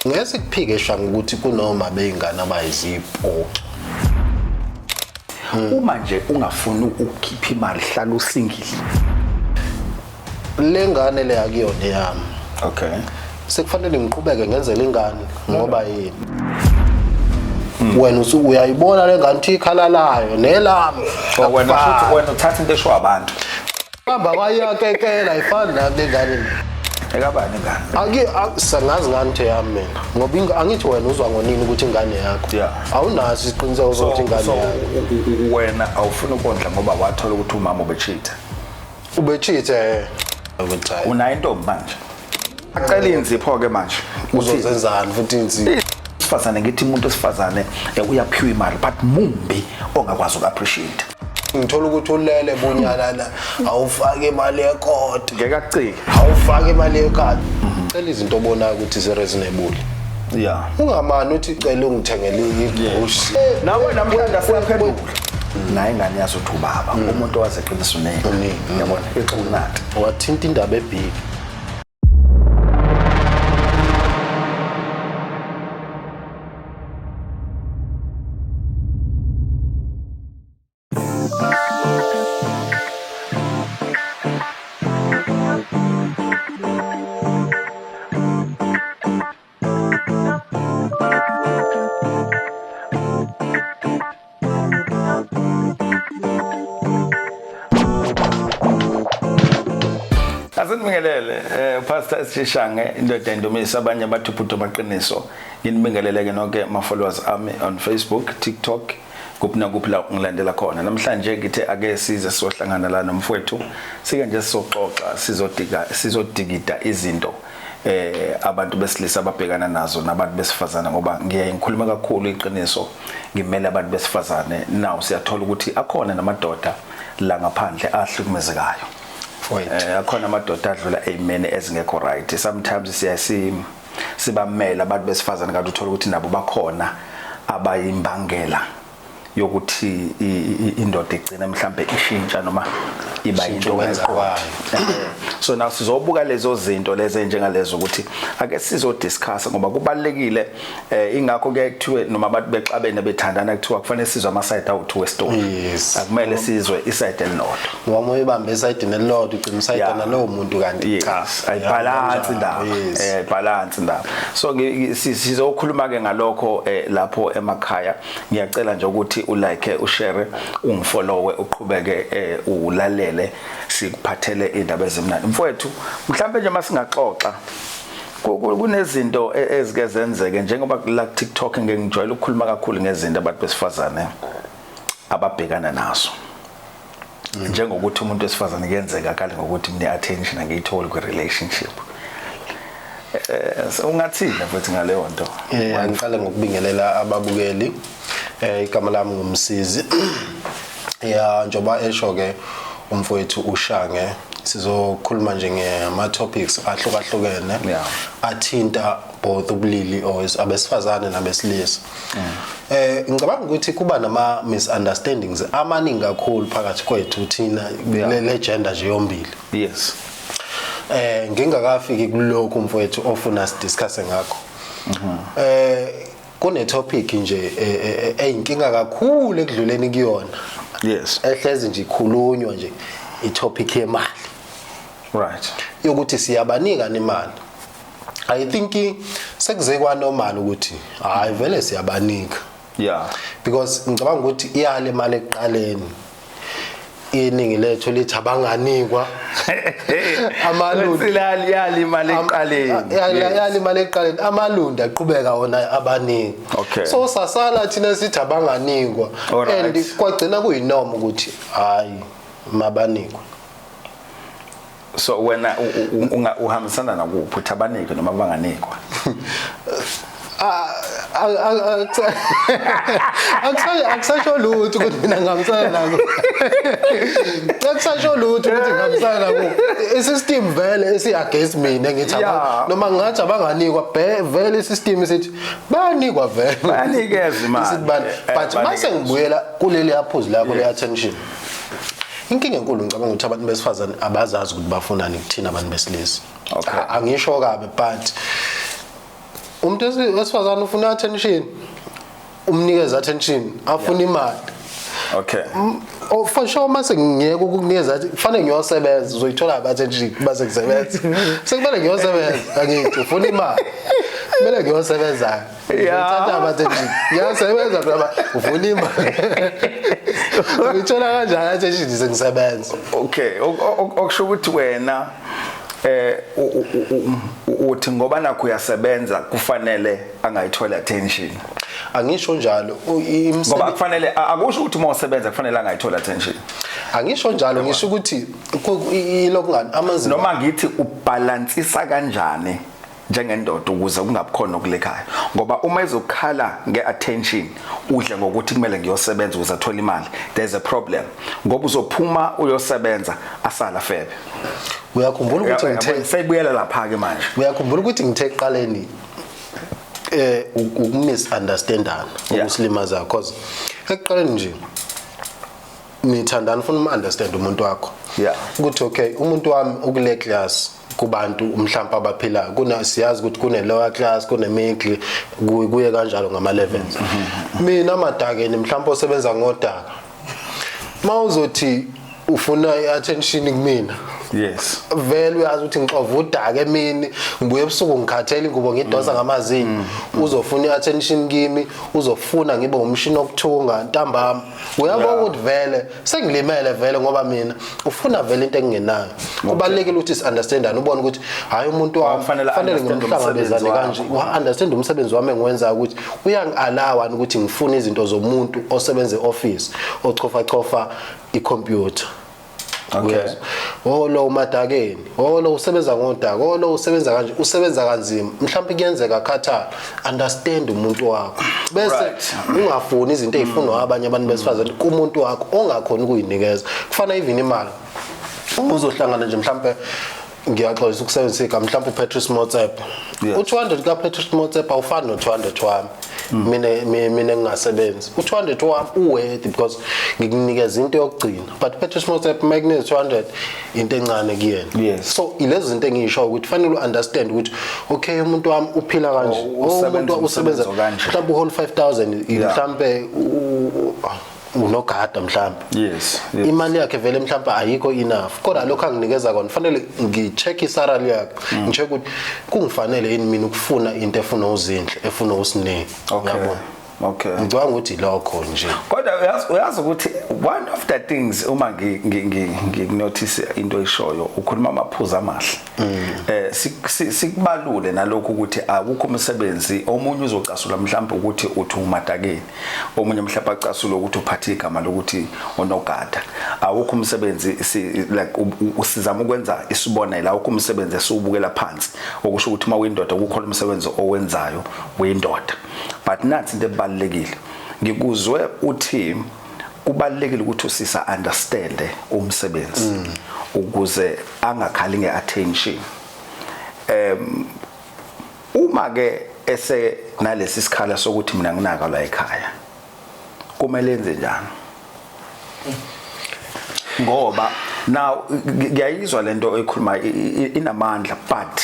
Ngeke sikuphike Shanga ukuthi kunoma beyingane abayizipoki. Uma nje ungafuni ukukhipha imali, hlala usingile. Le ngane le akuyona eyami. Okay. Sekufanele ngiqhubeke ngenzele ingane ngoba yini? Wena usu uyayibona le ngane uthi ikhalalayo nelami. Oh, wena futhi wena uthatha into esho abantu. Hamba kwayakekela ayifani nami le ngane. Ekabani ingane? Aki sangazi ngani ukuthi eyami mina ngoba angithi wena uzwa ngonini ukuthi ingane yakho. Awunaso isiqiniseko sokuthi ingane yakho. Wena awufuni ukondla ngoba wathola ukuthi umama ubecheat. Ubecheat eh. Ukuthi hayi. Unayo intombi manje. Acela inzipho ke manje. Uzozenzani futhi inzipho? Sifazane ngithi umuntu osifazane uyaphiwa imali but mumbi ongakwazi uku-appreciate. Ngithola ukuthi ulele bunyalala awufake imali yekota. Ngeke akucike. Awufake imali yekhadi. Cela izinto obonayo ukuthi zi-reasonable. Yeah. Ungamani uthi cela ungithengele i-grocery. Nawe namhlanje asiyaphendula. Naye ingane yazi ukuthi ubaba umuntu owazi iqiniso uningi. Yabona iqinati. Wathinta indaba ebhiki. Asinibingelele Pastor Sishange indoda endumiso abanye bathi ubhuti amaqiniso. Nginibingelele ke nonke ama followers ami on Facebook, TikTok, kuphi nakuphi la ngilandela khona. Namhlanje ngithe ake size sizohlangana la nomfowethu sike nje sizoxoxa sizodika sizodikida izinto abantu besilisa ababhekana nazo nabantu besifazane ngoba ngiyaye ngikhuluma kakhulu iqiniso ngimele abantu besifazane. Now siyathola ukuthi akhona namadoda la ngaphandle ahlukumezekayo. Akhona amadoda adlula eyimene ezingekho right. Sometimes siya sibamela abantu besifazane kanti uthola ukuthi nabo bakhona abayimbangela yokuthi indoda igcine mhlambe ishintsha noma iba into kwayo. So now sizobuka lezo zinto lezi njengalezo ukuthi ake sizo discuss ngoba kubalekile. Ingakho ke kuthiwe noma abantu bexabene bethandana kuthiwa kufanele sizwe ama side out we story. Akumele sizwe iside elilodwa. Ngoba uyibambe iside nelilodwa ugcina uside nalowo muntu kanti cha ayibalance indaba. Balance indaba. So sizokhuluma ke ngalokho lapho emakhaya. Ngiyacela nje ukuthi ulike, ushare, ungifollowe, uqhubeke ulalele sikuphathele indaba ezimnandi. Mfowethu, mhlambe nje masingaxoxa kunezinto ezike zenzeke njengoba la TikTok ngeke ngijwayele ukukhuluma kakhulu ngezinto abantu besifazane ababhekana nazo. Njengokuthi umuntu wesifazane kuyenzeka kale ngokuthi mne attention angiyitholi kwi relationship. Ungathini futhi ngaleyo nto? Angiqale ngokubingelela ababukeli. Igama lami nguMsizi. Ya njoba esho ke umfowethu uShange sizokhuluma nje ngama topics ahlukahlukene athinta both ubulili or abesifazane nabesilisa. Ngicabanga ukuthi kuba nama misunderstandings amaningi kakhulu phakathi kwethu thina le gender nje yombili. Yes. Ngingakafiki kulokhu mfowethu ofuna sidiscuss ngakho. Kune topic nje eyinkinga kakhulu ekudluleni kuyona. Yes. Ehlezi nje ikhulunywa nje i topic yemali. Right. Yokuthi siyabanika imali. I think sekuze kwa normal ukuthi hayi vele siyabanika. Yeah. Because ngicabanga ukuthi iyale imali ekuqaleni. Iningi lethu lithi abanganikwa amalundu yali imali ekuqaleni. Yali imali ekuqaleni amalundu aqhubeka wona abaniki. Okay. So sasala thina sithi abanganikwa and kwagcina kuyinoma ukuthi hayi mabanikwe. So wena uhambisana nakuphi uthi abanikwe noma abanganikwa? Akusasho lutho ukuthi mina ngihambisana nako. Akusasho lutho ukuthi ngihambisana nako. I-system vele esi against mina ngithi noma ngathi abanganikwa vele i-system isithi bayanikwa vele. Bayanikeza imali. But mase ngibuyela kuleli aphuzu lakho le attention. Inkinga enkulu ngicabanga ukuthi abantu besifazane abazazi ukuthi bafunani kuthina abantu besilisa. Okay. Angisho kabi but Umuntu wesifazane ufuna attention, umnikeze attention, afuna imali. Oh, for sure, mase ngiyeke ukukunikeza, kufanele ngiyosebenza, uzoyithola attention base ngisebenza. Sekumele ngiyosebenza, angithi ufuna imali, kumele ngiyosebenza. Uthatha attention, ngiyasebenza phela, ufuna imali, uyithola kanjani attention sengisebenza? Okay, okusho ukuthi wena uthi ngoba nakho uyasebenza kufanele angayithola attention. Angisho njalo. Ngoba kufanele, akusho ukuthi uma usebenza kufanele angayithola attention. Angisho njalo, ngisho ukuthi ilokungani amazinga. Noma ngithi ubalansisa kanjani njengendoda ukuze kungabikhona okulekhaya, ngoba uma ezokhala ngeattention udle ngokuthi kumele ngiyosebenza ukuze athole imali, there's a problem, ngoba uzophuma uyosebenza asala febe. Uyakhumbula ukuthi ngithe seyibuyela lapha ke manje. Uyakhumbula ukuthi ngithe ekuqaleni ukumisunderstandana ukusilimaza, because ekuqaleni nje nithandana ufuna umu-understand umuntu wakho ukuthi okay, umuntu wami ukule class kubantu mhlawumbe abaphilayo, kuna siyazi ukuthi kune lower class, kune middle, kuye kanjalo ngama levels. Mina madakeni mhlawumbe osebenza ngodaka, mawuzothi ufuna i-attention kumina, vele uyazi ukuthi ngixova udaka emini, ngibuye ebusuku ngikhathele, ingubo ngidonsa ngamazinyo, uzofuna i-attention kimi, uzofuna ngibe umshini wokuthunga ntambama. Uyabona ukuthi vele sengilimele vele, ngoba mina ufuna vele into engingenayo. Kubalulekile ukuthi si-understandane, ubone ukuthi hhayi, umuntu wami kufanele kufanele understand ngimhlangabezane umsebenzi kanje, wakho. wa-understand umsebenzi wami engiwenzayo, ukuthi uyangi-allowa ukuthi ngifune izinto zomuntu osebenza e-office, ochofachofa ikhompyutha. Uyezwa? Oh, lo umadakeni, oh, lo usebenza ngodaka, oh, lo usebenza kanje, usebenza kanzima, mhlawumbe kuyenzeka khathala. Understand umuntu wakho, bese ungafuni izinto ezifunwa abanye abantu besifazane kumuntu wakho ongakhona ukuyinikeza. Kufana even imali, uma uzohlangana nje mhlawumbe, ngiyaxolisa ukusebenzisa igama, mhlawumbe uPatrice Motsepe, u200 kaPatrice Motsepe awufani no200 wami. Mina ngingasebenzi, u200 wami uworthy because ngikunikeza into yokugcina, but Patrice Motsepe makunikeza 200 into encane kuyena. So ilezo zinto engiyisho ukuthi fanele u-understand ukuthi okay, umuntu wami uphila kanje. Oh, Oh, usebenza umuntu umsebenzi usebenza okanje. mhlawumbe uhola 5000, mhlawumbe unogada mhlawumbe, yes. imali yakhe vele mhlawumbe ayikho enough, kodwa lokho anginikeza kona fanele ngi-check isalary yakhe, ngi-check ukuthi kungifanele yini mina ukufuna into efuna uzindle, efuna usiningi. Uyabona? Ngicabanga ukuthi lokho nje. Kodwa uyazi ukuthi one of the things uma nginotice into oyishoyo, ukhuluma amaphuzu amahle, sikubalule nalokhu ukuthi akukho umsebenzi omunye uzocasula mhlawumbe ukuthi uthi umadakeni, omunye mhlawumbe acasule ukuthi uphathe igama lokuthi onogada. Awukho umsebenzi like usizama ukwenza isibonelo, awukho umsebenzi esiwubukela phansi, okusho ukuthi uma uyindoda kukhona umsebenzi owenzayo uyindoda. But nathi into ebalulekile, ngikuzwe uthi kubalulekile ukuthi usisa understand umsebenzi ukuze angakhali ngeattention. Uma ke ese nalesi sikhala sokuthi mina nginaka la ekhaya, kumele enze njani? Ngoba now ngiyayizwa lento oyikhuluma, inamandla, but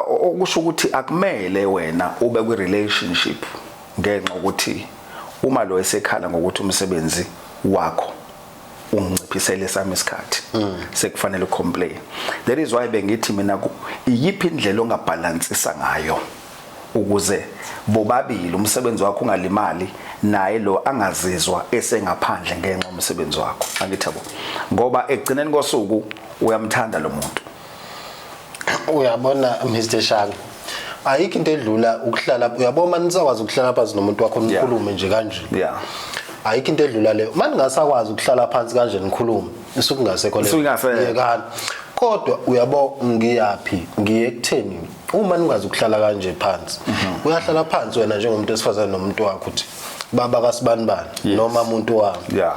okusho ukuthi akumele wena ube kwi relationship ngenxa ukuthi uma lo esekhala ngokuthi umsebenzi wakho unginciphisele sami isikhathi, sekufanele ucomplain. That is why bengithi mina iyiphi indlela ongabalansisa ngayo ukuze bobabili umsebenzi wakho ungalimali, naye lo angazizwa esengaphandle ngenxa yomsebenzi wakho, angithi yabo, ngoba ekugcineni kosuku uyamthanda lo muntu. Uyabona, Mr Shanga, ayikho into edlula ukuhlala, uyabona, manje nisakwazi ukuhlala phansi nomuntu wakho nikhulume nje kanje. Ayikho into edlula leyo. Manje ningasakwazi ukuhlala phansi kanje nikhulume, isuke ingasekho leyo. Isuke ingasekho. Yekani. Kodwa uyabo, ngiyaphi, ngiye ekutheni uma ningazi ukuhlala kanje phansi, uyahlala phansi wena njengomuntu wesifazane nomuntu wakho, uthi Baba kaSibanibani noma muntu wami, yeah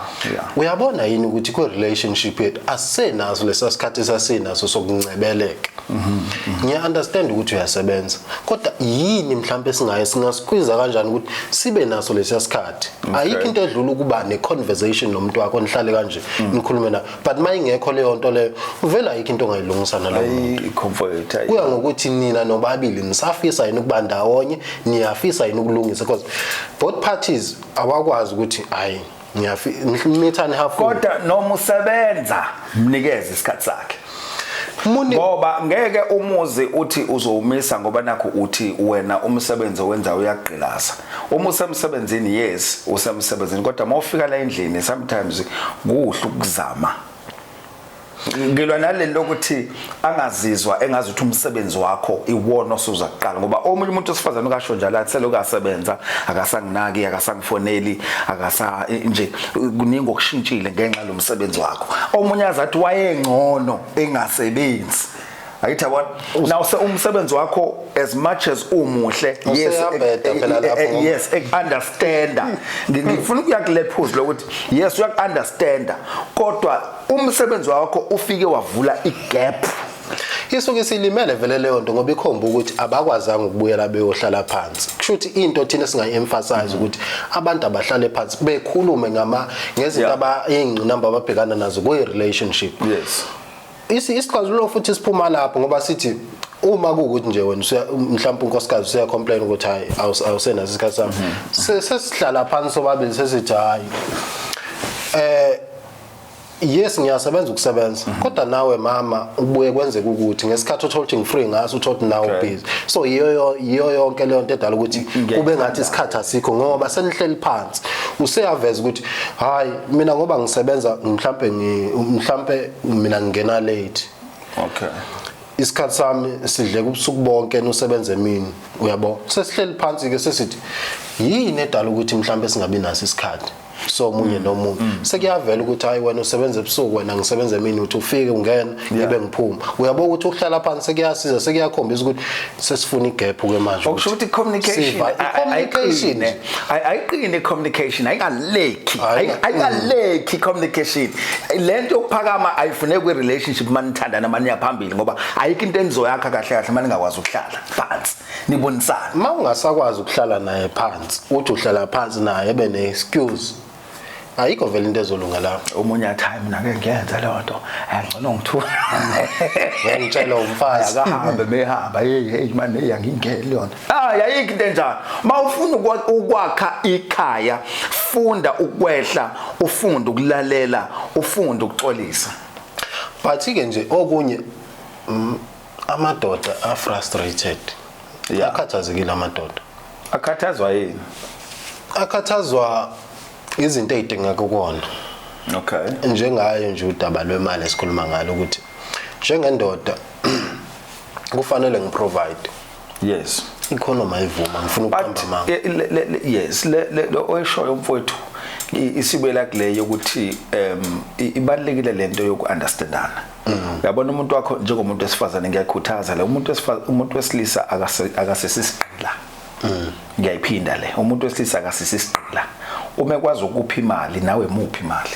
uyabona yini ukuthi kwi relationship yethu asisenaso lesa sikhathi esasinaso sokuncebeleka? Ngiya understand ukuthi uyasebenza, kodwa yini mhlawumbe singaye singasikwiza kanjani ukuthi sibe naso lesa sikhathi? Ayikho into edlula ukuba ne conversation nomuntu wakho, nihlale kanje nikhulume na, but mayingekho leyo nto leyo, vele ayikho into ongayilungisa nalowo muntu. Ayi, comfort, ayi. Kuya ngokuthi nina nobabili nisafisa yini ukuba ndawonye, niyafisa yini ukulungisa, because both parties awakwazi ukuthi hayi, ngiyafisa half. Kodwa noma usebenza, mnikeze isikhathi sakhe. Muni. Ngoba ngeke umuzi uthi uzowumisa ngoba nakho uthi wena umsebenzi owenza uyagqilaza. Uma usemsebenzini, yes, usemsebenzini, kodwa mawufika la endlini, sometimes kuhle ukuzama. Ngilwa naleli lokuthi angazizwa engazi ukuthi umsebenzi wakho iwona osuza kuqala, ngoba omunye umuntu osifazane ukasho njalo, athi selokhu asebenza akasanginaki, akasangifoneli, akasa nje, kuningi okushintshile ngenxa lomsebenzi wakho. Omunye azathi wayengcono engasebenzi. Ayithi yabona now, se umsebenzi wakho, as much as umuhle, yes, Useyabheda phela lapho ngoba- yes, understanda. Ngifuna ukuya kule phuzu lokuthi yes, uyaku-understanda, kodwa umsebenzi wakho ufike wavula igap. Isuke isilimele vele leyo nto, ngoba ikhomba ukuthi abakwazanga ukubuyela beyohlala phansi. Kusho ukuthi into thina singayi-emphasize ukuthi abantu abahlale phansi bekhulume ngezinto iy'ngqinamba ababhekana nazo kwi-relationship. Isixazululo futhi siphuma lapho, ngoba sithi uma kuwukuthi nje wena mhlawumbe unkosikazi usuya complain ukuthi hayi, awusenaso isikhathi sami, sesihlala phansi sobabili, sesithi hayi, yes, ngiyasebenza ukusebenza, kodwa nawe mama ubuye kwenzeka ukuthi ngesikhathi uthola ukuthi ngifree ngaso, uthola ukuthi nawe busy, so yiyo yonke leyo nto edala ukuthi kube ngathi isikhathi asikho, ngoba senihleli phansi useyaveza ukuthi hayi, mina ngoba ngisebenza, mhlambe mina ngingena late, isikhathi sami sidleka ubusuku bonke, usebenze emini, uyabo. Sesihleli phansi ke, sesithi yini edala ukuthi mhlambe singabi naso isikhathi so munye nomunye? Sekuyavela ukuthi hayi, wena usebenza ebusuku, wena ngisebenza emini, uthi ufike ungena ngibe ngiphuma, uyabo. Ukuthi ukuhlala phansi sekuyasiza, sekuyakhombisa ukuthi sesifuna igap ke manje. Okusho ukuthi communication I-communication. Ayiqine, ayiqine communication, ayingaleki. Ayingaleki communication. Lento yokuphakama ayifuneki kwi relationship manithandana, maniya phambili, ngoba ayikho into enizoyakha kahle kahle maningakwazi ukuhlala phansi nibonisane. Ma ungasakwazi ukuhlala naye phansi, uthi uhlala phansi naye ebe ne-excuse, ayikho vele into ezolunga lapho. Omunye athi hayi, mina ngeke ngiyenze leyo nto, ngcono ngithuka. Ngiyangitshela umfazi. Akahambe behamba, hey hey man, hey, angingeni leyo nto. Ah, ayikho into enjalo. Mawufuna ukwakha ikhaya, funda ukwehla, ufunda ukulalela, ufunda ukuxolisa. But ke nje okunye, amadoda a-frustrated. Akhathazekile amadoda. Akhathazwa yini? Akhathazwa izinto ey'dingeka kukona. Njengayo nje udaba lwemali esikhuluma ngalo, ukuthi njengendoda kufanele ngiprovide. Economy ayivuma, ngifuna But ukuqamba amanga. Yes, le oyishoyo mfowethu, isibuyela kule yokuthi ibalekile lento yoku-understandana. Uyabona, umuntu wakho njengomuntu wesifazane, ngiyakhuthaza le, umuntu wesifazane, umuntu wesilisa akasesisigqila. Ngiyayiphinda le, umuntu wesilisa akasesisigqila. Uma ekwazi ukupha imali, nawe muphi imali.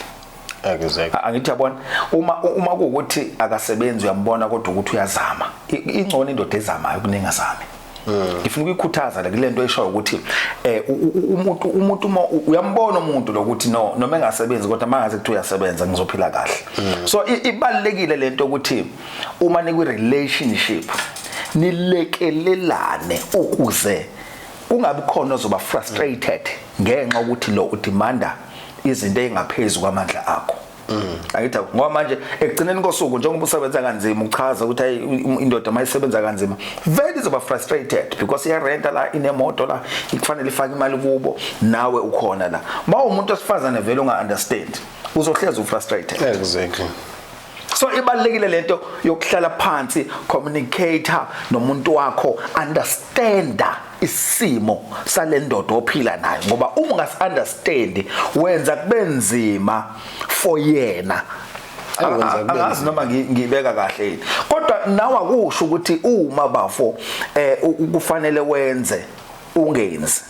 Angithi yabona, uma kuwukuthi akasebenzi, uyambona kodwa ukuthi uyazama. Ingcono indoda ezamayo kunengazami. Ngifuna ukuyikhuthaza le kule nto eshoyo ukuthi umuntu uma uyambona umuntu lokuthi no, noma engasebenzi, kodwa mangaze kuthi uyasebenza, ngizophila kahle. So ibalekile lento ukuthi uma nikwi relationship nilekelelane, ukuze kungabi khona ozoba frustrated ngenxa ukuthi lo udemanda izinto ezingaphezulu kwamandla akho. Ayithi ngoba manje ekugcineni kosuku, njengoba usebenza kanzima, uchaza ukuthi hayi, indoda mayisebenza kanzima vele izoba frustrated because iyarenta la, inemoto la, ikufanele ifake imali kubo, nawe ukhona la. Ma umuntu osifazane vele unga understand, uzohleza ufrustrated. So ibalekile lento yokuhlala phansi, communicator nomuntu wakho, understanda isimo salendoda ophila nayo, ngoba uma ungasi understand wenza kubenzima for yena. Ayi, wenza kube Angazi nzima. noma ngibeka kahle yini, kodwa nawe akusho ukuthi uma bafo kufanele wenze ungenzi.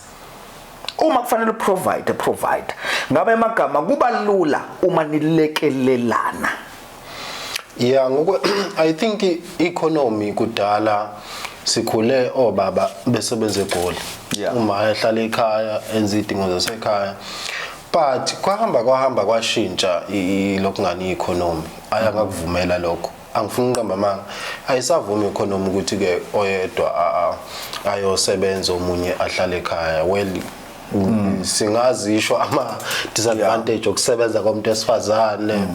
Uma kufanele provide, provide. Ngabe amagama kuba lula uma nilekelelana. Yeah, ngokwe I think economy kudala sikhule obaba besebenza eGoli. Uma ehlala ekhaya enza idingo zasekhaya. But kwahamba kwahamba kwashintsha lokungani economy. Ayangakuvumela lokho. Angifuni uqamba amanga. Ayisavumi economy ukuthi ke oyedwa ayosebenza omunye ahlale ekhaya. Well, singazisho ama disadvantage okusebenza komuntu esifazane,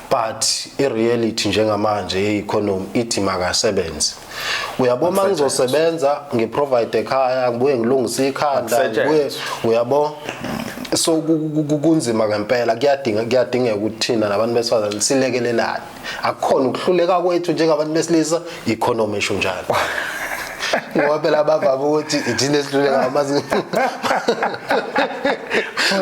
but i reality njengamanje ye economy ithi makasebenze. Uyabo, mangizosebenza ngiprovide ekhaya, ngibuye ngilungise ikhanda, ngibuye, uyabo, so kunzima ngempela. Kuyadingeka ukuthi thina nabantu besifazane silekelelane. Akukhona ukuhluleka kwethu njengabantu besilisa, economy esho njalo, ngoba phela bavame ukuthi ithina esihluleka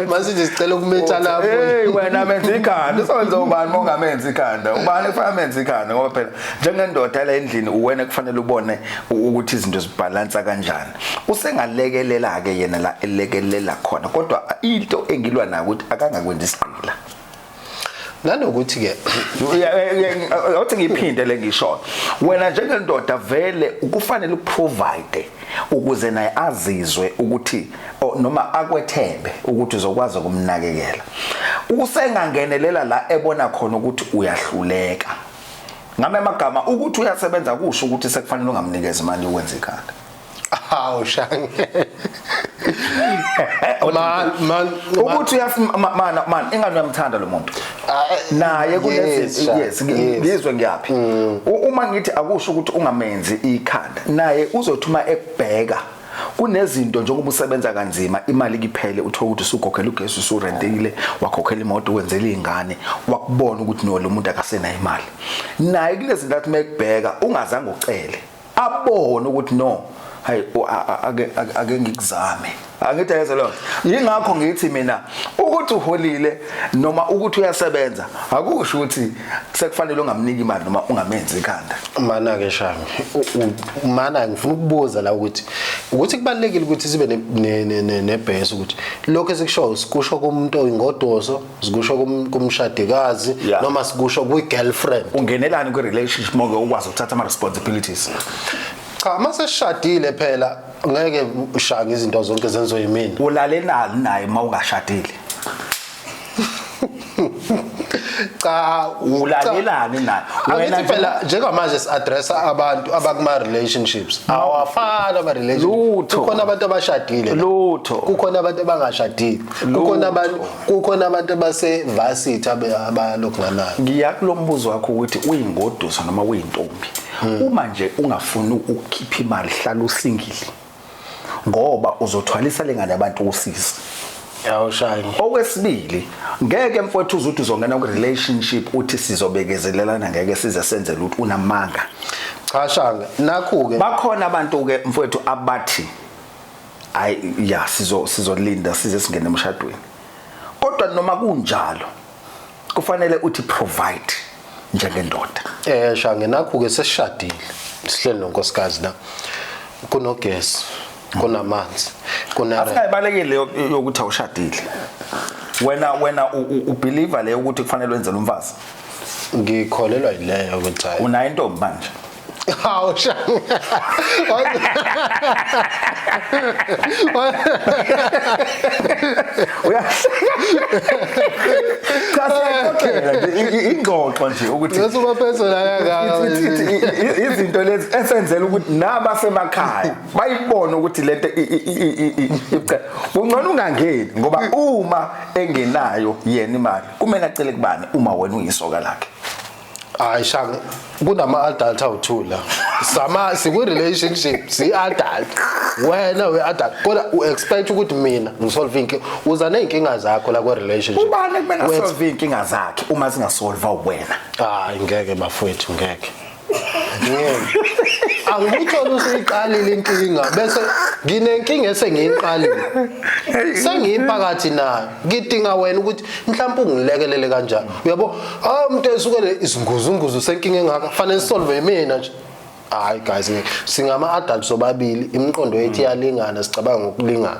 masithi sicela ukumetha lapho. Hey wena, menza ikhanda, uzowenza ubani mongamenza ikhanda? Ubani kufanele amenze ikhanda? Ngoba phela njengendoda la endlini uwena kufanele ubone ukuthi izinto zibalansa kanjani. Usengalekelela ke yena la elekelela khona, kodwa into engilwa nayo ukuthi akangakwenza isigqila. Nanokuthi ke Awuthi ngiphinde le ngisho, wena njengendoda vele kufanele uprovide ukuze naye azizwe ukuthi noma akwethembe ukuthi uzokwazi ukumnakekela. Usengangenelela la ebona khona ukuthi uyahluleka. Ngame amagama, ukuthi uyasebenza kusho ukuthi sekufanele ungamnikeza imali yokwenza ikhanda? Hawu Shange, man man. Ukuthi man man, ingane uyamthanda lo muntu naye kunezi, yes, ngizwe ngiyaphi. Uma ngithi akusho ukuthi ungamenzi ikhanda, naye uzothuma ekubheka kunezinto njengoba usebenza kanzima, imali kuphele, uthola ukuthi usukhokhela ugesi, usurentile, wakhokhela imoto, wenzela izingane, wakubona ukuthi no, lo muntu akasenayo imali. Naye kunezinto athi mekubheka ungazange ucele, abone ukuthi no, hayi, ake ngikuzame. Angithi ayeze lo, yingakho ngithi mina ukuthi uholile noma ukuthi uyasebenza akusho ukuthi sekufanele ungamniki imali noma ungamenzi ikhanda. Mana ke Shange, mana ngifuna ukubuza la ukuthi kubalekile ukuthi sibe nebhesi ukuthi lokho esikushoyo sikusho kumuntu oyingodoso, sikusho kumshadikazi noma sikusho kwi girlfriend? Ungenelani kwi relationship moke ukwazi ukuthatha ama responsibilities? Cha, mase sishadile phela ngeke ushange izinto zonke zenziwe yimina. Ulale nani naye uma ungashadile? Cha. Ulalelani naye wena phela? Njengamanje si-addressa abantu abakuma relationships, awafani ama relationships. Lutho. Kukhona abantu abashadile la. Lutho. Kukhona abantu abangashadile, kukhona abantu abase varsity abalokhu nganayo. Ngiya kulo mbuzo wakho ukuthi uyingoduso noma uyintombi, uma nje ungafuni ukukhipha imali, hlala usingile, ngoba uzothwalisa lengane abantu usizi. Yawushange. Okwesibili, ngeke mfowethu uzuthi uzongena ku relationship uthi sizobekezelelana, ngeke size senze lutho, unamanga. Cha Shange, nakhu ke. Bakhona abantu ke mfowethu abathi ayi ya, sizolinda size singene emshadweni, kodwa noma kunjalo kufanele uthi provide njengendoda. Shange, nakhu ke, sesishadile, sihleli nonkosikazi la, kunogesi, kunamanzi, kuna Asingayibalekile yokuthi awushadile. Wena ubelieve le ukuthi kufanele wenze lo mfazi? Ngikholelwa yileyo ukuthi hayi. Unayo intombi manje? Hawu Shange. Cha, siyaxoxela nje, ingxoxo nje ukuthi Ngesuba personal kangaka. Izinto lezi esenzela ukuthi nabasemakhaya bayibone ukuthi lento kungcono ungangeni, ngoba uma engenayo yena imali kumele acele kubani uma wena uyisoka lakhe? Hayi Shange, kunama adult awu2 la. Sama siku relationship, si adult. Wena we adult kodwa u expect ukuthi mina ngisolve inkinga, uza nezinkinga zakho la ku relationship. Ubani kumele asolve inkinga zakhe uma zingasolva wena? Hayi ngeke bafowethu, ngeke. Ngeke. Angikutholi usuyiqalile inkinga bese nginenkinga esengiyiqalile. Sengiyiphakathi nayo. Ngidinga wena ukuthi mhlawumbe ungilekelele kanjani. Uyabo? Ah, umuntu esukele izinguzunguzu senkinga engaka fanele solve mina nje. Hayi guys, ngeke. Singama adults sobabili, imiqondo yethu iyalingana, sicabanga ngokulingana.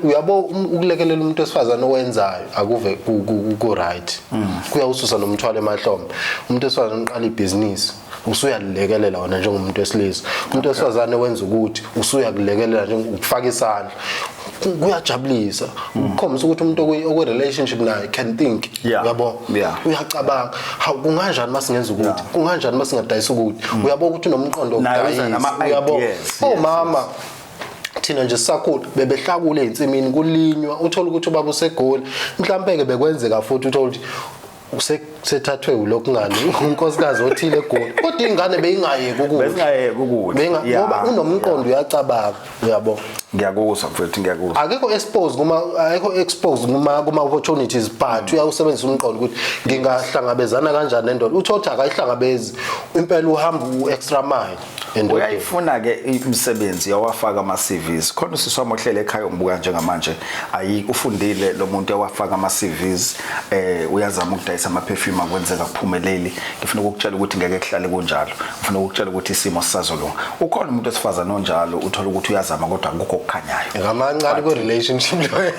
Uyabo, ukulekelela umuntu wesifazane owenzayo akuve ku right, kuyawususa nomthwalo emahlombe. Umuntu wesifazane uqala ibhizinisi, usuyalilekelela wena njengomuntu wesilisa. Umuntu wesifazane wenza ukuthi usuyakulekelela, njengokufaka isandla. Kuyajabulisa ukukhombisa ukuthi umuntu okwi-relationship naye can think. Uyabo, uyacabanga, hawu, kunganjani masingenza ukuthi, kunganjani masingadayisa ukuthi. Uyabo ukuthi unomqondo Naye uza wokudayisa, nama uyabo. ideas, yes. Omama thina nje sisakhula bebehlakula ey'nsimini, kulinywa, uthola ukuthi ubaba useGoli mhlampe-ke, bekwenzeka futhi uthola ukuthi sethathwe ulokhu ngani unkosikazi othile eGoli, kodwa iy'ngane beyingayeki ukudla. Besingayeki ukudla. Ngoba unomqondo, uyacabanga, uyabo. Ngiyakuzwa, mfethu, ngiyakuzwa. Akekho exposed kuma opportunities, but uyawusebenzisa umqondo ukuthi ngingahlangabezana kanjani nendoda. Uthola ukuthi akayihlangabezi impela, uhamba u-extra mile endodeni. Uyayifuna ke imisebenzi, yawafaka ama CVs. Khona usisi wami ohlele ekhaya ngibuka njengamanje, ayi, ufundile lo muntu, yawafaka ama CVs, uyazama ukudayisa ama perfume, akwenzeka kuphumeleli. Ngifuna ukukutshela ukuthi ngeke kuhlale kunjalo. Ngifuna ukukutshela ukuthi isimo sisazolunga. Ukhona umuntu wesifazane onjalo, uthola ukuthi uyazama kodwa akukho okukhanyayo. Ngamancane kwi-relationship loyo.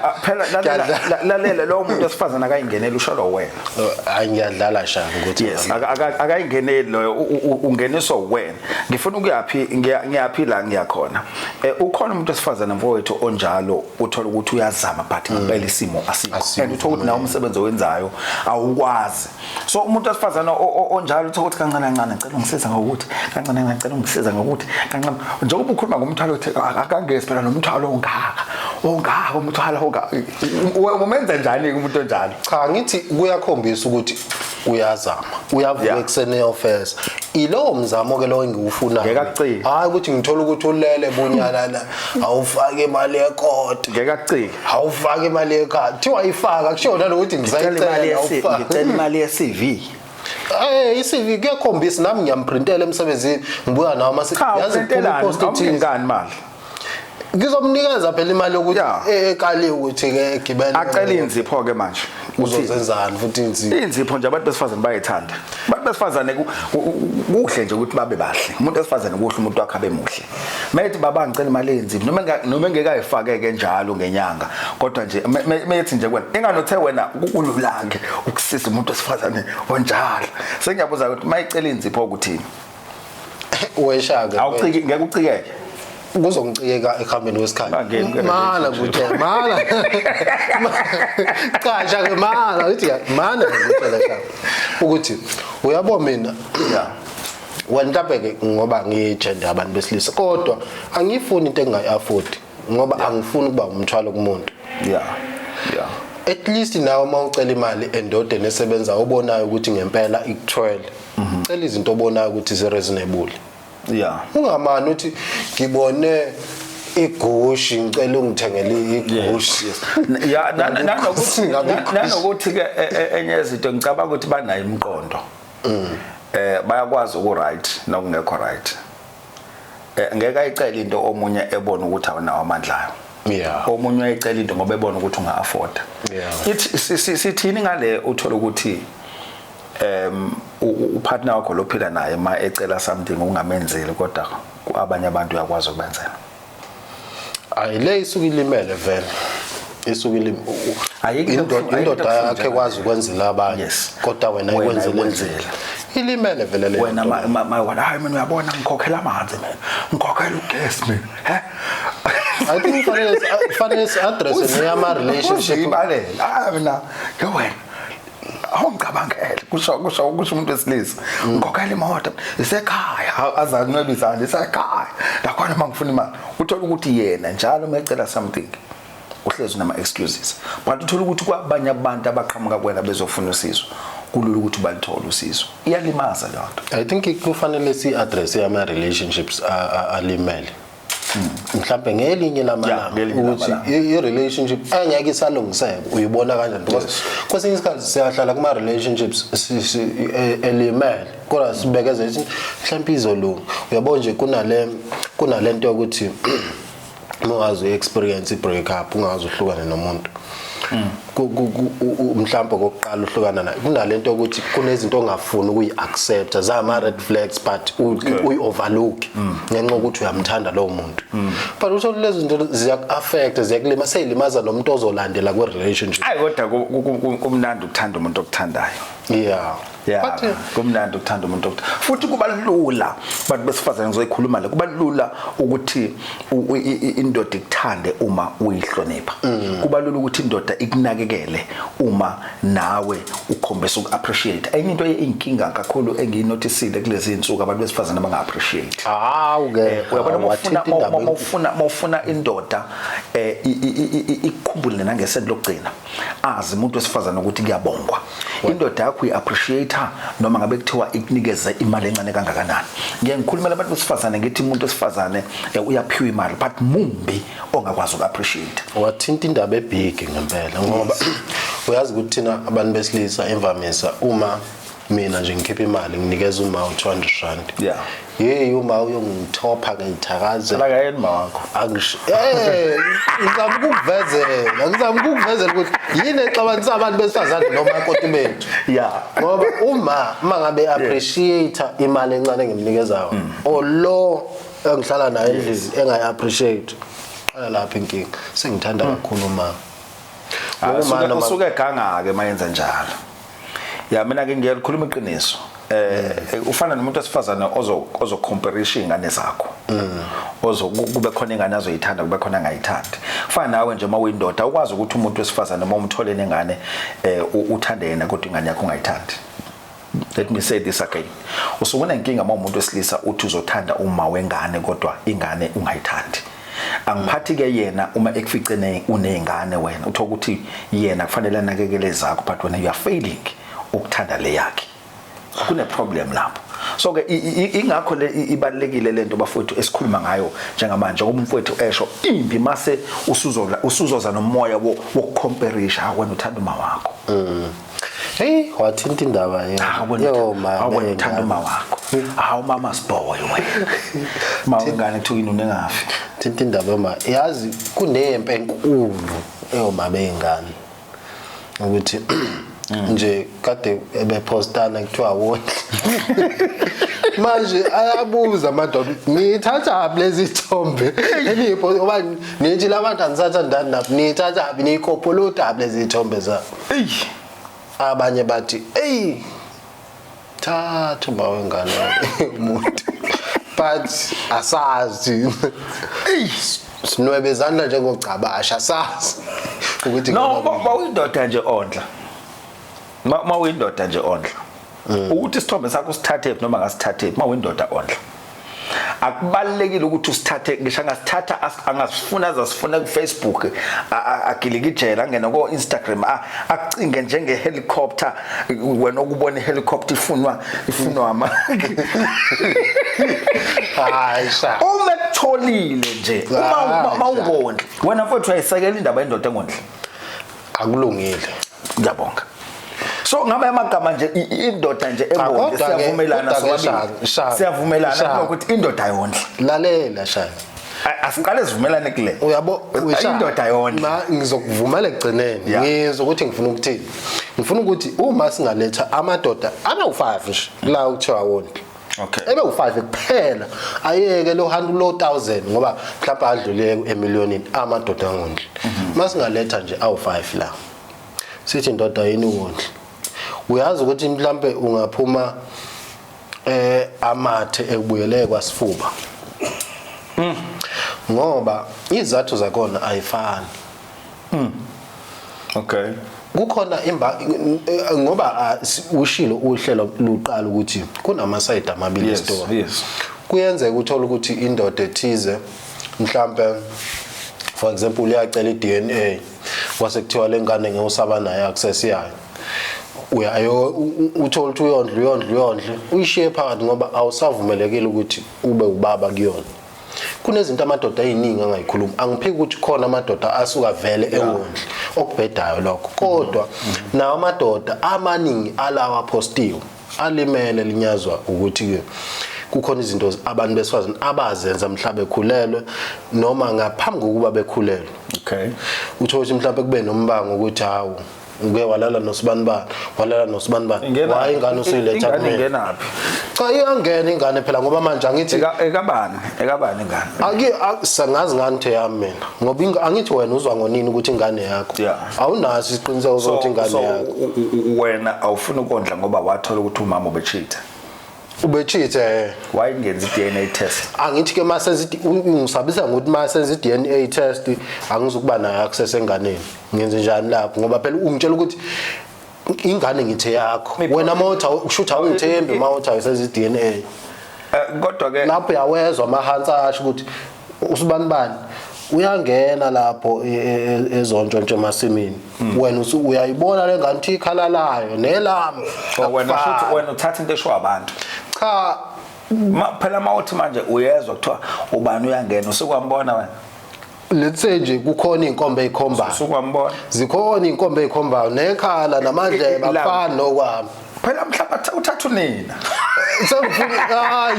Ah, phela lalela. Ngiyadlala. Lalela, lowo muntu wesifazane akayingeneli, usholo wena. Hayi, ngiyadlala shaka ukuthi Yes, akayingeneli loyo, ungeniswa wena. Ngifuna ukuyaphi? Ngiyaphi la ngiyakhona? Ukhona umuntu wesifazane, mfowethu, onjalo, uthola ukuthi uyazama but ngempela isimo asikho. Asikho. And uthola ukuthi nawe umsebenzi owenzayo awukwazi. So umuntu wesifazane onjalo uthola ukuthi kancane kancane, ngicela ungisiza ngokuthi kancane kancane, ngicela ungisiza ngokuthi kancane, njengoba ukhuluma ngomthwalo uthi akangezi phela nomthwalo ongaka ongaka, umthwalo ongaka. Umenza njani umuntu onjalo? Cha, ngithi kuyakhombisa ukuthi uyazama, uyavuka ekuseni eyofesa. Ilowo mzamo ke lowo engiwufunayo. Ngeke akucike. Hayi ukuthi ngithola ukuthi ulele bunyalala, awufake imali yekota. Ngeke akucike. Awufake imali yekhaya, kuthiwa ifaka, kushiwo nalokuthi Ngicela imali ngisayicela, awufake. Ngicela imali ye-CV. I-CV kuyakhombisa, nami ngiyamprintela emsebenzini, ngibuya nawo mase Cha, yazi kuphuma uprintelani? i-post ethize. Awumnikani imali? Ngizomnikeza phela imali yokuthi ekaliwe ukuthi ke gibele. Acela inzipho ke manje. Uthini? Uzozenzani futhi inzipho? Inzipho nje abantu besifazane bayayithanda. Abantu besifazane kuhle nje ukuthi babe bahle. Umuntu wesifazane kuhle umuntu wakhe abe muhle. Methi baba ngicela imali yenzipho, noma engekayifake ke njalo ngenyanga, kodwa nje methi nje kwena enganothe wena kukulula-ke ukusiza umuntu wesifazane onjalo. Sengiyabuza ukuthi mayicela inzipho ukuthini? Weshaka. Awuciki, ngeke ucikeke. Kuzongicika ekuhambeni kwesikhathi. Bangeni kule Mana relationship. kuthe mana, cha shaka, mana uthi ya mana ngikutshela shaka ukuthi uyabo mina wena mhlawumbe ke ngoba ngiyigender abantu besilisa, kodwa angifuni into engingayi-afford ngoba angifuni ukuba umthwalo kumuntu. yeah yeah At least nawe uma ucela imali endodeni esebenza obonayo ukuthi ngempela ikuthwele, cela izinto obonayo ukuthi zi-reasonable. Ungamani uthi ngibone igushi, ngicela ungithengele igushi. Ya, nanokuthi Ngabe igushi. Nanokuthi ke enye yezinto ngicabanga ukuthi banayo imiqondo, bayakwazi uku right nokungekho right. Ngeke ayicele into omunye ebona ukuthi awunawo amandla ayo. Omunye uyayicela into ngoba ebona ukuthi unga afford. Ithi sithini ngale uthola ukuthi upartner wakho lophila naye ma ecela something ungamenzeli, kodwa abanye abantu uyakwazi ukubenzela? Ayi, le isuke ilimele vele, isuke Ayikho into indoda ayikho into indoda ebuhlungu yakhe njengaleyo. ekwazi ukwenzela abanye, kodwa wena Wena ikwenzele ayikwenzeli. endlini, ilimele vele le Wena nto. ma wena, hayi mina, uyabona ngikhokhela amanzi mina, ngikhokhela ugesi mina, he. I think kufanele si-address neyama relationship. Uzibalela, ah, mina ke wena awungicabangele, kusho umuntu wesilisa, ngikhokhela imoto isekhaya, azanweba izandla, isekhaya nakhona uma ngifuna imali. Uthola ukuthi yena njalo uma ecela something uhlezi unama excuses, but uthola ukuthi kwabanye abantu abaqhamuka kuwena bezofuna usizo, kulula ukuthi balithole usizo. Iyalimaza leyo nto. I think kufanele si-address ama relationships alimele mhlambe ngelinye lamalanga, ngelinye ukuthi lamalanga. I-relationship engeke isalungiseka uyibona kanjani, because kwesinye isikhathi siyahlala kuma relationships elimele kodwa sibekezele ukuthi mhlawumbe izolunga. Uyabo nje kunale nto yokuthi uma ungaze uyi-experience i-break up, ungaze uhlukane nomuntu. Mhlawumbe kokuqala uhlukana naye, kunalento yokuthi kunezinto ongafuni ukuyi-accepta, zama-red flags, but uyi-overlook ngenxa yokuthi uyamthanda lowo muntu. But uthole lezi zinto ziyaku-affecta, ziyakulima, seyilimaza nomuntu ozolandela kwe-relationship. Ayi, kodwa kumnandi ukuthanda umuntu okuthandayo. Yeah. But Kumnandi ukuthanda umuntu futhi kuba lula, bantu besifazane, ngizoyikhuluma le, kuba lula ukuthi indoda ikuthande uma uyihlonipha. Kuba lula ukuthi indoda ikunakekele uma nawe ukhombisa uku-appreciate. Enye into eyinkinga kakhulu engiyinotisile kulezi insuku, abantu besifazane banga-appreciate. Hawu ke. Uyabona, mawufuna Wathinta indaba enkulu. mawufuna indoda ikukhumbule nangesenti lokugcina, azi umuntu wesifazane ukuthi kuyabongwa, indoda yakho uyi-appreciate noma ngabe kuthiwa ikunikeze imali encane kangakanani. Ngiye ngikhulumela abantu besifazane, ngithi umuntu wesifazane uyaphiwa imali, but mumbi ongakwazi uku-appreciate. Wathinta indaba e-big ngempela, ngoba uyazi ukuthi thina abantu besilisa, imvamisa uma mina nje ngikhipha imali nginikeza uma u-200 rand, yeyi, uma uyongithopha ngiyithakazela. Akayeni ma wakho. Angish ngizama ukukuvezela ukuthi yini exabanisa abantu besifazane nomakoti bethu. Ngoba uma ngabe appreciate imali encane engimnikezayo, or lo engihlala naye endlini engayi-appreciate, qala lapho inkinga. Sengithanda kakhulu uma Ah, Ngoba uma usuke eganga-ke mayenza njalo. Ya, mina ke ngiyalikhuluma iqiniso. Ufana nomuntu wesifazane ozo ozocomparisha ingane zakho. Ozo kube khona ingane azoyithanda, kube khona angayithandi. Kufana nawe nje mawuyindoda, ukwazi ukuthi umuntu wesifazane uma umthole nengane uthande yena kodwa ingane yakho ungayithandi. Let me say this again. Usuke unenkinga uma umuntu wesilisa uthi uzothanda uma wengane kodwa ingane ungayithandi. Angiphathi ke yena uma ekuficene unezingane wena, uthola ukuthi yena kufanele anakekele zakho, but wena you are failing ukuthanda le yakhe. Kune problem lapho. So ke ingakho le ibalekile lento, bafowethu, esikhuluma ngayo njengamanje, ngoba umfowethu esho impi mase usuzola usuzoza nomoya wokucomparisha, wena uthanda uma wakho. Hey, wathinta indaba ye. Ah, wena Yo ma. wena uthanda uma wakho. Hawu, mama's boy wena. Ma wengane kuthiwa yini unengafi. Thinta indaba ma. Yazi kunempe enkulu eyoma beyingane. Ukuthi nje kade ebepostana kuthiwa wondle. Manje ayabuza amadoda, nithatha lezi ithombe enipho, ngoba nithi labantu anisathandani nabo, nithatha niyikopolota lezi ithombe zabo. Ey. Abanye bathi, "Ey, thatha uma wengane umuntu." But asazi. Ey. Sinwebe izandla njengogcabasha, asazi ukuthi No, ngoba ma uyindoda nje ondla. Ma uyindoda nje ondla. Ukuthi isithombe sakho usithathe noma ngasithathe, ma uyindoda ondla. Akubalekile ukuthi usithathe, ngisho angasithatha, angasifuna azasifuna ku Facebook, agilikijela angene ko Instagram, akucinge njenge helicopter, wena okubona ihelicopter ifunwa ama Hayi sha. Uma ekutholile nje, uma Hayi, uma ungondli wena, mfowethu, uyayisekela indaba yendoda engondli? Akulungile. Ngiyabonga. So ngabe amagama nje, indoda nje engondli, kodwa-ke- siyavumelana kodwa-ke sobabili. Shaka, Siyavumelana Shaka. ukuthi indoda ayondli. Lalela shaka. Asiqale sivumelane kule. Uyabo uyishaka. Indoda ayondli. Ma ngizokuvumela ekugcineni. Ngizwe ukuthi ngifuna ukuthini. Ngifuna ukuthi uma singaletha amadoda abe u5 nje la ukuthiwa wondli, ebe u5 kuphela, ayeke lo 100 lo 1000, ngoba mhlawumbe adlule emiliyonini amadoda angondli. Masingaletha nje awu5 la, sithi indoda yini wondli, uyazi ukuthi mhlambe ungaphuma amathe ekubuyele kwasifuba, ngoba izathu zakhona ayifani. Kukhona imba ngoba ushilo uhlelo luqala ukuthi kunama-side amabili story. Kuyenzeka uthola ukuthi indoda ethize mhlambe, for example, uyacela i-DNA, kwase kuthiwa lengane ngewusaba nayo access yayo, uyayo uthola ukuthi uyondla, uyondla, uyondla, uyishiye phakathi ngoba awusavumelekile ukuthi ube ubaba kuyona. Kunezinto amadoda ayiningi angayikhuluma. Angiphiki ukuthi khona amadoda asuka vele ewondli, okubhedayo lokho, kodwa nawo amadoda amaningi alawa postiwe alimele, linyazwa ukuthi ke Kukhona izinto abantu besifazane abazenza mhla bekhulelwe noma ngaphambi kokuba bekhulelwe. Uthola ukuthi mhlawumbe kube nombango ukuthi hawu, uke walala nosibani bani, walala nosibani bani, wayi ingane usuyiletha Ingane kumina. Ingenaphi? Cha, iyangena ingane phela, ngoba manje angithi Ekabani ingane? Aki sangazi ngani the yami mina, ngoba angithi wena uzwa ngonini ukuthi ingane yakho? Awunaso isiqiniseko sokuthi ingane So yakho. wena awufuni ukondla ngoba wathola ukuthi umama ubecheat? Ubecheat. Wayingenza i-DNA test? Angithi ke masenza, ungisabisa ngokuthi masenza i-DNA test angizukuba nayo access enganeni. Ngenze njani lapho? Ngoba phela ungitshela ukuthi ingane ngithe yakho wena, mawuthi usho ukuthi awungithembi, mawuthi ayisenza i-DNA. Kodwa ke Lapho uyawezwa amahansi asho ukuthi usibani bani uyangena lapho ezontshontsho emasimini, wena uyayibona le ngane ukuthi ikhalalayo nelami. Oh, wena Akufani. shuthi wena uthatha into esho abantu. Cha. Phela mawuthi manje uyezwa kuthiwa ubani uyangena, usukwambona wena? Let's say nje kukhona iy'nkomba ey'khombayo. Usukwambona? Zikhona iy'nkomba ey'khombayo, nekhala namadlebe akufani nokwami. Phela mhlawumbe uthatha unina. Sengifuna, hayi,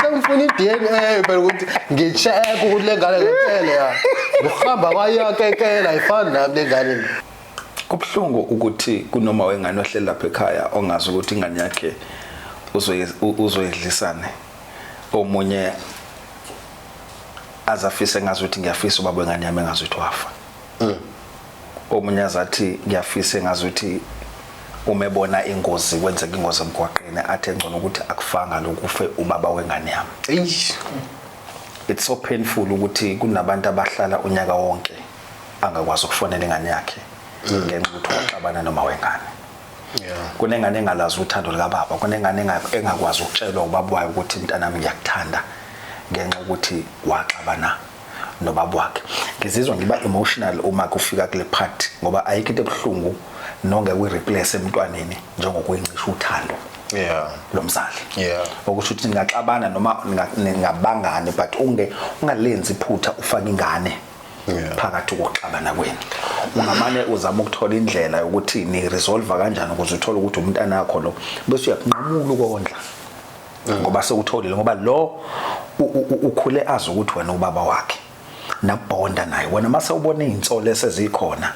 sengifuna i-DNA phela ukuthi ngi-check ukuthi le ngane ngempela ya kuhamba kwayakekela ayifani nami le ngane. Kubuhlungu ukuthi kunoma wengane ohleli lapha ekhaya ongazi ukuthi ingane yakhe uzoyidlisane. Omunye azafise ngazi ukuthi ngiyafisa ubaba wengane yami engazi ukuthi wafa. Omunye azathi ngiyafisa ngazi ukuthi uma ebona ingozi, kwenzeka ingozi emgwaqeni, athi engcono ukuthi akufanga lokufe ubaba wengane yami. Eish. It's so painful ukuthi kunabantu abahlala unyaka wonke angakwazi ukufonela ingane yakhe ngenxa yokuthi waxabana noma wengane. Kunengane engalazi uthando likababa, kunengane engakwazi ukutshelwa ubaba wayo ukuthi mntanami ngiyakuthanda, ngenxa yokuthi waxabana nobaba wakhe. Ngizizwa ngiba emotional uma kufika kule part, ngoba ayikho into ebuhlungu nongeke uyireplace emntwaneni njengokuyincisha uthando lomzali. Okusho ukuthi ningaxabana noma ningabangani, but ungalenzi iphutha ufake ingane phakathi kokuxabana kwenu. Ungamane uzama ukuthola indlela yokuthi ni resolve kanjani ukuze uthole ukuthi umntana wakho lo, bese uyakunqamula ukondla ngoba sewutholile, ngoba lo ukhule azi ukuthi wena ubaba wakhe nabonda naye. Wena mase ubona izinsolo esezikhona,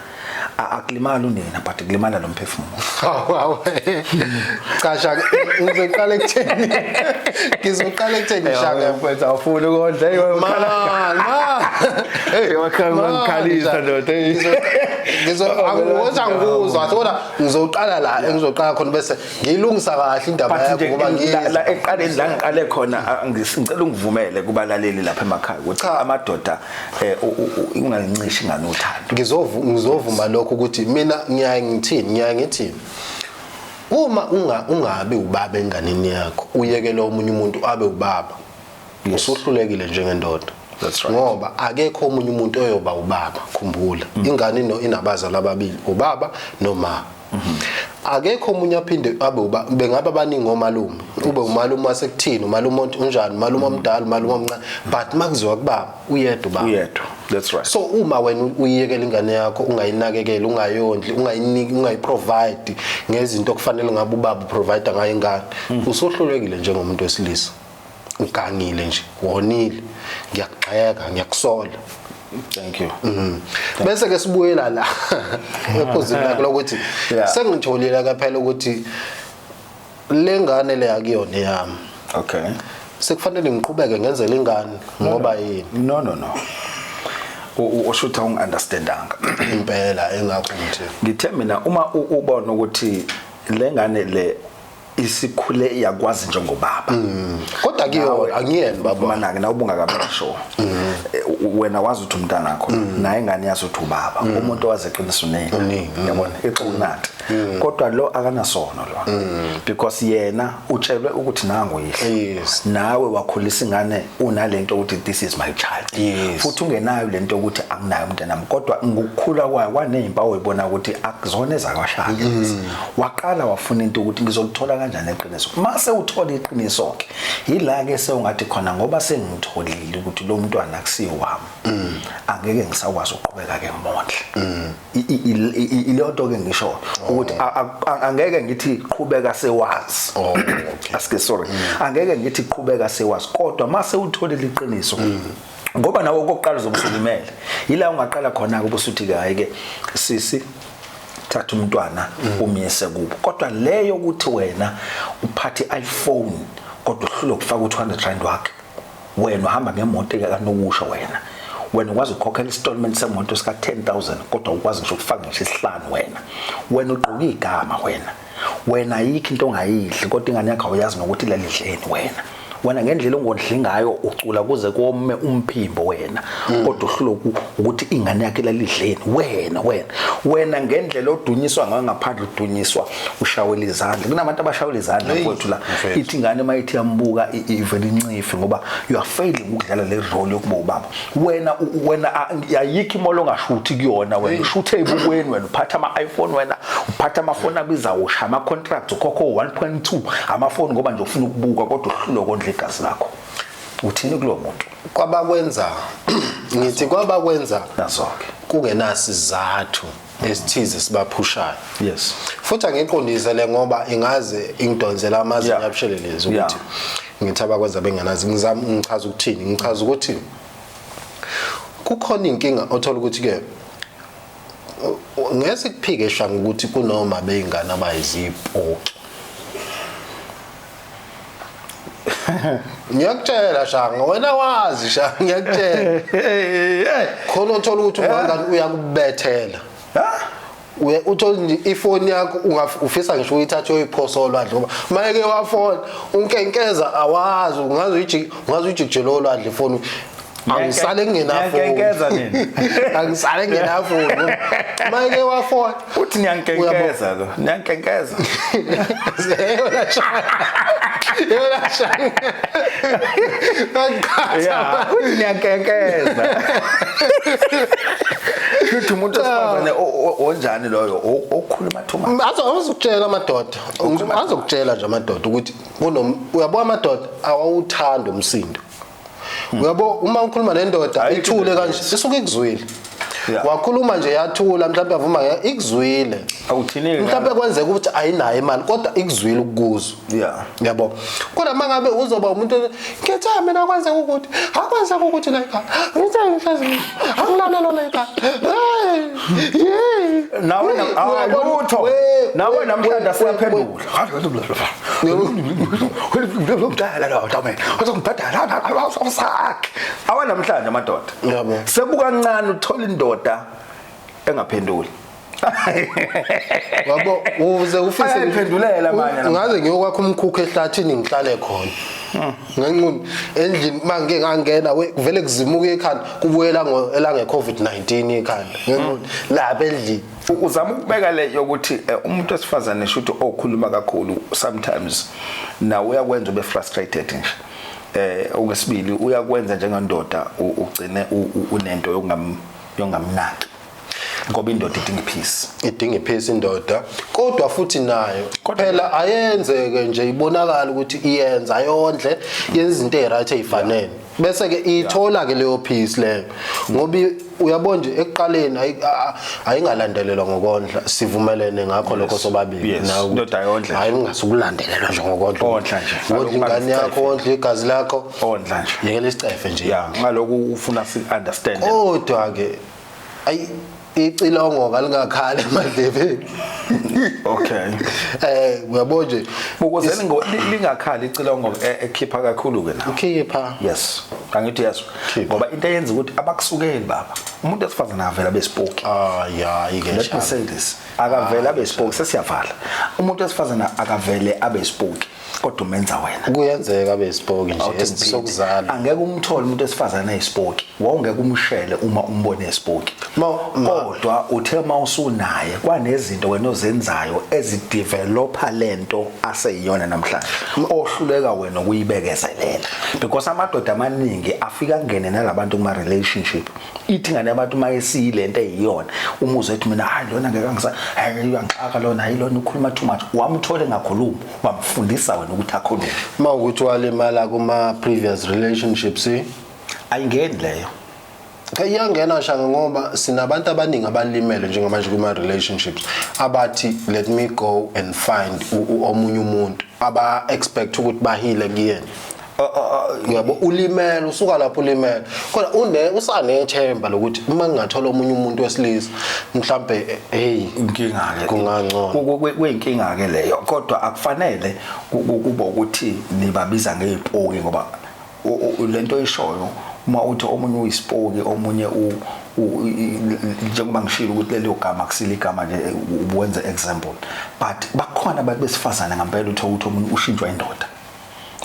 akulimali unina, but kulimala lo mphefumulo. Hawu, hawu. Cha Shaka, ngizoqala ekutheni Shaka. Mfethu, awufuni ukondla. Hey. Man, man. Hey, wakhala wangikhalisa ndoda, hey. Ngizo angiwoza ngikuzwa, kodwa ngizoqala la engizoqala khona bese ngiyilungisa kahle indaba But yakho nje ngoba la ngiyizwa. la eqaleni la ngiqale khona, ngicela ungivumele kubalaleli lapha emakhaya ukuthi amadoda ungayincishi ingane uthando. Ngizovuma lokho ukuthi mina ngiyaye ngithini, ngiyaye ngithi uma ungabi ubaba enganeni yakho, uyekele omunye umuntu abe ubaba, usuhlulekile njengendoda. That's right. Ngoba akekho omunye umuntu oyoba ubaba. Khumbula, ingane inabazali ababili, ubaba noma. Akekho omunye aphinde abe uba. Bengabe abaningi omalume, ube umalume wasekuthini, umalume unjani, umalume omdala, umalume omncane, but makuziwa kubaba uyedwa ubaba. Uyedwa, that's right. So uma wena uyiyekela ingane yakho, ungayinakekeli, ungayondli, ungayiniki, ungayiprovide ngezinto okufanele ngabe ubaba uprovide ngayo ingane, usuhlulekile njengomuntu wesilisa, ugangile nje, wonile. Ngiyakugxeka, ngiyakusola. Thank you. Bese ke sibuyela la ephuzini lakho lokuthi sengitholile ke phela ukuthi le ngane le akuyona yami. Sekufanele ngiqhubeke ngenzele ingane ngoba yini? No, no, no, usho ukuthi awungi-understandanga. Impela, engakho nje. Ngithe mina uma ubona ukuthi le ngane le isikhule yakwazi njengobaba. Kodwa kuyona angiyena baba. Manake nawe ubungakabasho. Wena wazi ukuthi umntana wakho, naye ingane yazi ukuthi ubaba. Umuntu owazi iqiniso unina. Unina. Yabona, ixukunati. Kodwa lo akanasono lo. Because yena utshelwe ukuthi nangu yihlo. Nawe wakhulisa ingane unalento ukuthi this is my child. Futhi ungenayo lento ukuthi anginayo umntanami, kodwa ngokukhula kwayo kwanezimpawu oyibona ukuthi akuzona ezakwaShaka lezi. Waqala wafuna into ukuthi ngizolithola kanjani iqiniso. Mase uthola iqiniso ke, yila ke sewungathi khona ngoba sengitholile ukuthi lo mntwana akusiyo wami. wami, angeke ngisakwazi ukuqhubeka ke ngimondle. Ileyo nto ke ngisho ukuthi angeke ngithi qhubeka sewazi. Oh, okay. Aske, sorry, angeke ngithi qhubeka sewazi, kodwa mase utholile iqiniso, ngoba nawe okokuqala uzobusulimele, yila ungaqala khona ke ubusuthi ke, hayi ke sisi, thatha umntwana umyise kubo. Kodwa leyo ukuthi wena uphathe iPhone kodwa uhlule ukufaka u200 rand wakhe, wena uhamba ngemoto ekanokusho, wena ukwazi ukukhokhela installment semoto sika 10,000 kodwa ukwazi ngisho ukufaka ngisho isihlanu, wena ugqoka igama, wena ayikho into ongayidli, kodwa ingane yakho awuyazi nokuthi ilalidleni. Wena ngendlela ongondli ngayo, ucula kuze kome umphimbo wena, kodwa uhlule ukuthi ingane yakhe ilalidleni. Wena ngendlela odunyiswa ngayo ngaphandle, udunyiswa ushawela izandla, kunabantu abashawela izandla, Hey, mfowethu la. Mfethu. Ithi ingane mayithi yambuka, ivele incife, ngoba you are failing ukudlala le role yokuba ubaba. Wena ayikho imolo ongashuthi kuyona. Wena ushuthe ebukweni, wena uphatha ama-iPhone, wena uphatha amafoni abizayo, ushaya ama-contracts, ukhokho 1.2 amafoni ngoba nje ufuna ukubuka, kodwa uhlulwe kondla igazi lakho. Uthini kulowo muntu? Kwabakwenza, ngithi kwabakwenza Nazo-ke. kungenasizathu esithize sibaphushayo. Futhi angiqondise le ngoba ingaze ingidonsela amazinyo abushelelezi ukuthi ngithi abakwenza bengenazi. Ngizama, ngichaza ukuthini? Ngichaza ukuthi kukhona inkinga othola ukuthi ke ngeke sikuphike shanga ukuthi kunoma beyingane abayizipoki. Ngiyakutshela shanga, wena wazi shanga, ngiyakutshela khona uthola ukuthi umangane uyakubethela. Uye uthola nje ifoni yakho, ufisa ngisho uyithathe uyiphosa olwandle, ngoba mayeke wafona unkenkeza, awazi ungaze uyijike, ungaze uyijikijele olwandle ifoni. Angisale ngingenafoni. Niyankenkeza nina. Angisale ngingenafoni mayeke wafona. Uthi niyankenkeza lo, niyankenkeza. Yona shanga, yona shanga. Yeah, uthi niyankenkeza. Futhi umuntu wesifazane onjani loyo okhuluma too much? Azokutshela amadoda, azokutshela nje amadoda ukuthi kunom, uyabo, amadoda awawuthanda umsindo. Uyabo, uma ukhuluma nendoda Ayikho ithule into. kanje, isuke ikuzwile. Wakhuluma nje yathula, mhlawumbe yavuma, ikuzwile. Awuthini? Mhlawumbe kwenzeka ukuthi ayinayo imali, kodwa ikuzwile ukukuzwa. Yabo, kodwa uma ngabe uzoba umuntu, ngithe mina kwenzeka ukuthi akwenzeka ukuthi la ekhaya, ngithe ngihlezi angilalelo la ekhaya. Hey, yeah. Nawe Uyabona? lutho. Nawe namhlanje asiyaphendula. Awa, namhlanje amadoda sekukancane uthola indoda engaphenduli. Yabo, uze ufise Ayayiphendulela amanye namhlanje. Ngaze ngiyokwakha umkhukhu ehlathini, ngihlale khona ngenquni endlini. Mangike ngangena, we, kuvele kuzimuka ikhanda, kubuyela ngo elange COVID-19 ikhanda ngenquni lapha endlini. Uzama ukubeka le yokuthi umuntu wesifazane shuthi okhuluma kakhulu sometimes nawe uyakwenza ube frustrated nje. Okwesibili, uyakwenza njengendoda ugcine unento yokungamnaki, ngoba indoda idinga peace. Idinga ipeace indoda, kodwa futhi nayo phela ayenzeke nje ibonakala ukuthi iyenza, ayondle, yenza izinto eziright ezifanele, bese ke ithola ke leyo peace leyo, ngoba uyabona nje ekuqaleni ayingalandelelwa ngokondla, sivumelene ngakho lokho sobabili. Nawe ukuthi Indoda ayondle. Hayi, ungasukulandelelwa nje ngokondla. Ondla nje. Wondla ingane yakho, wondla igazi lakho. Ondla nje. Yekela isicefe nje. Ya, ngalokhu ufuna si understand. Kodwa ke ayi, icilongo kalingakhala emadlebeni. Uyabo nje. Ukuze lingakhali icilongo, ekhipha kakhulu ke nawe. Ukhipha. Yes, angithi yes. Khipha. Ngoba into eyenza ukuthi abakusukeli baba, umuntu wesifazane avela bespoki. Ah ya, ike. Let me say this, akavele abe isipoki, sesiyavala. Umuntu wesifazane akavele abe isipoki, kodwa umenza wena. Kuyenzeka abe isipoki nje. Awuthi ngiphinde. Sokuzala. Angeke umthole umuntu wesifazane eyisipoki, wawungeke umshele uma umbone esipoki. Kodwa uthe mawusunaye, kwanezinto wena ozenzayo ezidevelopa lento aseyiyona namhlanje, ohluleka wena ukuyibekezelela, because amadoda amaningi afika angene nalabantu kuma relationship, ithi ngane abantu mayesiyilento eyiyona, umuzwe ethi, "Mina hayi, lona ngeke angisa, hayi, uyangixaka lona, hayi, lona ukhuluma too much." Wamthole ngakhuluma, wamfundisa wena ukuthi akhulume. Mawukuthi walimala kuma previous relationships, Ayingeni leyo. Cha, iyangena Shanga, ngoba sinabantu abaningi abalimele njengamanje kuma relationships, abathi let me go and find omunye umuntu, aba expect ukuthi bahile kuyena. Uyabo, ulimele, usuka lapho ulimele, kodwa usanethemba lokuthi uma ngingathola omunye umuntu wesilisa mhlambe, hey, Inkinga ke. Kungangcono. Kuyinkinga ke leyo, kodwa akufanele kube ukuthi nibabiza ngezipoki, ngoba lento oyishoyo uma uthi omunye uyisipoki, omunye njengoba ngishilo ukuthi lelo gama akusile igama nje, uwenze example, but bakhona abantu besifazane ngempela uthola ukuthi omunye ushintshwa indoda,